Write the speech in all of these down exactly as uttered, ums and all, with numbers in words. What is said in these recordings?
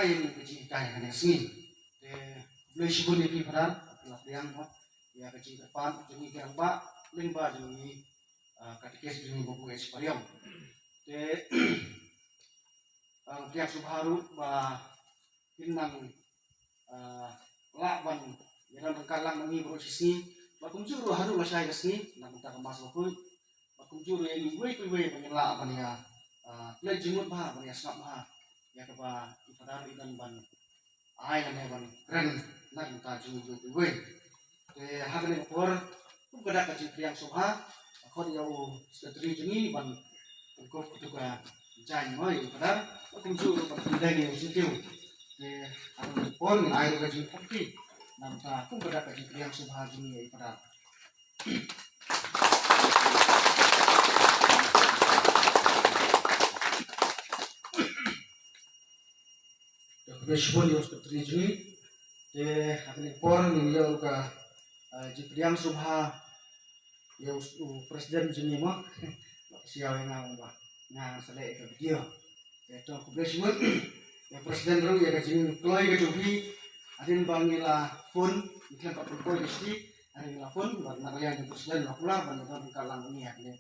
Ai ïa ka jinghikai ha kane ka sngi. Te khublei shibun ïa phi Father, la pdiang mo ïa ka jingkyrpad jong ngi ki rangbah lyngba jong ngi, ah, Katekis jong ngi Babu H Pariong. Te, ah, pdiang sngewbha ruh ba phin nang, ah, lah ban ïa don ryngkat lang ma ngi baroh shi sngi. Ba kumjuh ruh haduh lashai ka sngi na ka bynta ka Mass Bakhuid. Ba kumjuh ruh ïa ngi iwei pa iwei ba ngin lah ban ïa, ah, pynleit jingmut bha, ban ïa sngap bha ïa kaba i Father i don ban ai lane ban kren na ka bynta jong ngi iwei pa iwei. Te ha kane ka por, kum ka dak ka jingpdiang sngewbha, nga khot ïa u Secretary jong ngi ban pynkup katu ka jaiñ mo ïa u Father, ba kumjuh ruh ban pynleit ïa u syntiew. Te ha kane ka por ngin ai ruh ka jingpynkup na ka bynta kum ka dak ka jingpdiang sngewbha jong ngi ïa u Father. Te khublei shibun ïa u Secretary jong ngi. Te ha kane ka por ngin ïoh ruh ka, ah, jingpdiang sngewbha ïa u, u President jong ngi mo. Ba ka siaw ïa nga ba nga ngan sa leh ïa ka video. Te to khublei shibun ïa u President ruh ïa ka jingkloi ka jong phi. Hadien ba ngi la phone, ngi khlem pat pynpoi ka shithi, hadien ngi la phone bad na ka liang jong u President la kular ban ïa don ryngkat lang ma ngi ha kane,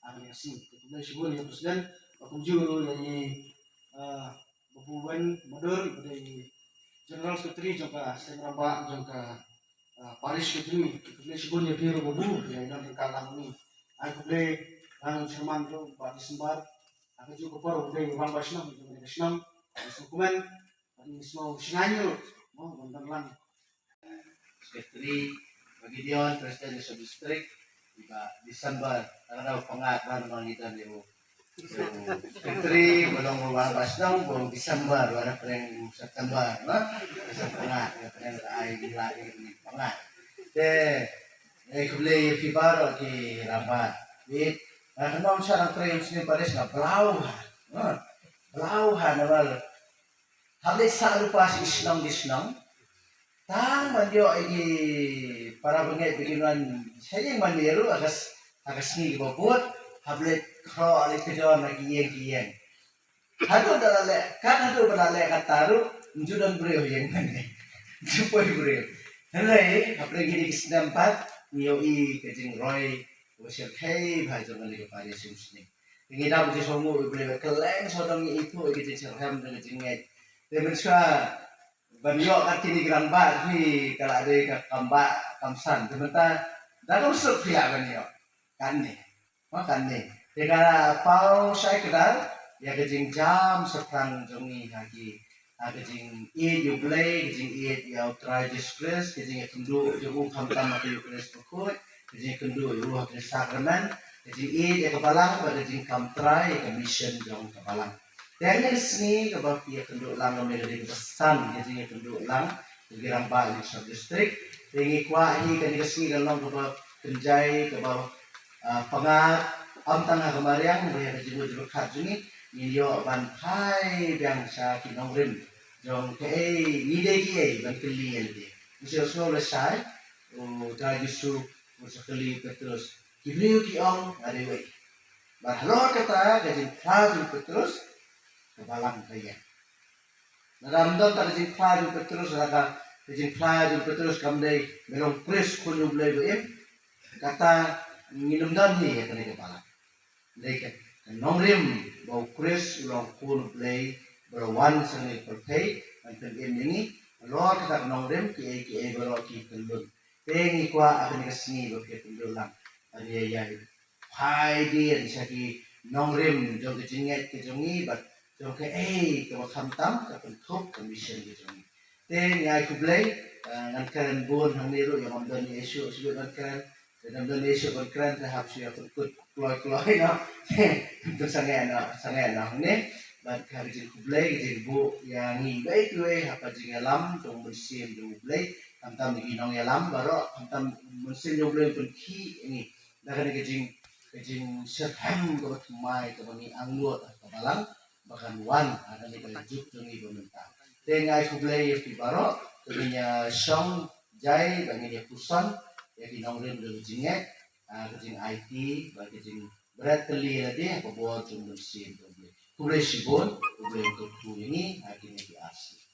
ha kane ka sngi. Te khublei shibun ïa u President, ba kumjuh ruh ïa i, eh, Babu Wen Madur, ba dei General Secretary jong ka Seng Rangbah jong ka, ah, Parish ka jong ngi. Khublei shibun ïa phi ruh Babu, ïa i don ryngkat lang ma ngi. Ai khublei ïa u Chairman ruh Bah December. Ha kajuh ka por u dei u Rangbah Shnong jong kane ka shnong. Ngi sngewkmen, ngi sngewsynei ruh mo ban don lang. Secretary, Bah Gideon, President Sub District, Bah December, tang da u Pyngngad ba namar ngi don ïa u Secretary, ba long u Rangbah Shnong, ba u December, ba da pyrshang u September, no? Ba u Pyngngad, ba pyrshang da ai ïa la ïa u Pyngngad. Te, eh, khublei ïa phi baroh ki rangbah. Ïa, eh, kynmaw sha nang trei u snem pares nga blau ha, no? Blau ha namar hap leit sah lypa sha ki shnong ki shnong. Tang ban ïoh ïa ki para bangeit ba kin wan sha ïing mane ruh ha ka s-, ha ka sngi kaba bud, hap leit khroh leit kjor na ki ïing ki ïing. Haduh da la leh, kat haduh ba la leh kata ruh, ym ju don briew ha ïing mane. Ym ju poi briew. Hynrei, hapdeng kine ki snem pat, ngi ïohi ka jingroi, kaba shyrkhei bha jong kane ka parish ïa u snem. Ngi dap jingsngewnguh ïa U Blei ba kylleng sawdong ngi ithuh ïa ka jingshitrhem jong ka jingngeit. Te mynshuwa ban ïoh kat kine ki rangbah hi ka la dei ka kam bah kam san. Te mynta da ka suk phi lah ban ïoh. Kane. Ma kane. Te ka paw shai kdar ïa ka jingjam shaphrang jong ngi ha ki, ha ka jingïeit ïa U Blei, ka jingïeit ïa U Trai Jisu Khrist, ka jingïakynduh jong u khamtam ha ka Eukharist bakhuid, ka jingïakynduh ïa u ha ki sakramen, ka jingïeit ïa ka balang bad ka jingkam trai ïa ka mission jong ka balang. Te ha kane ka sngi kaba phi ïakynduh lang, kaba dei kaba san ka jingïakynduh lang jong ki rangbah jong sub district. Te ngi kwah hi kane ka sngi kan long kaba kynjai, kaba, ah, pyngngad, ym tang ha ka mariang, hynrei ha ka jingmut jingpyrkhat jong ngi, ngin ïoh ban phai biang sha ki nongrim jong kaei ngi dei kiei ban kylli ïa lade. Ngi sngewsih lashai, u Trai Jisu u sa kylli u Petrus, ki briew ki ong nga dei uei. Bad halor kata ka jingphla jong u Petrus, ka balang ka ïeng. Lada ym don ta ka jingphla jong u Petrus, lada ka, ka jingphla jong u Petrus kam dei, me long Khrist, Khun U Blei ba im, kata ngin ym don hi ïa kane ka balang. Dei ka, ka nongrim ba u Khrist u long Khun U Blei ba la wan sha kane ka pyrthei ban pynim ïa ngi. Halor kata ka nongrim kiei kiei baroh ki kyllun. Te ngi kwah ha kane ka sngi ba phi ïakynduh lang ban ïa ïa phai dien sha ki nongrim jong ka jingngeit ka jong ngi bad jong kaei kaba khamtam ka kynthup ka mission ka jong ngi. Te ngi ai khublei, eh, ngan kren bun hangne ruh ïa ngam don ïa issue shuh ban kren. Te ngam don ïa issue ban kren te hap shu ïa pynkut kloi kloi noh. Te sangeh noh, sangeh noh hangne. Bad ka jingkhublei ka jingbuh ïa ngi iwei pa iwei ha ka jingïalam jong u Mynsiem jong U Blei. Khamtam ïa ki nongïalam baroh, khamtam u Mynsiem jong U Blei u pynkhih ïa ngi da kane ka jing, ka jingshitrhem kaba thymmai kaba ngi angnud ha ka balang ba kan wan ha kane ka juk jong ngi ba mynta. Te ngi ai khublei ïa phi baroh, te ngin ïa shong jai ba ngin ïa puson ïa ki nongrim jong ka jingngeit, ah, ka jingaiti bad ka jingbret kylli ïa lade ha ka bor jong u Mynsiem jong U Blei. Khublei shibun, U Blei un kyrkhu ïa ngi ha kine ki ar sngi.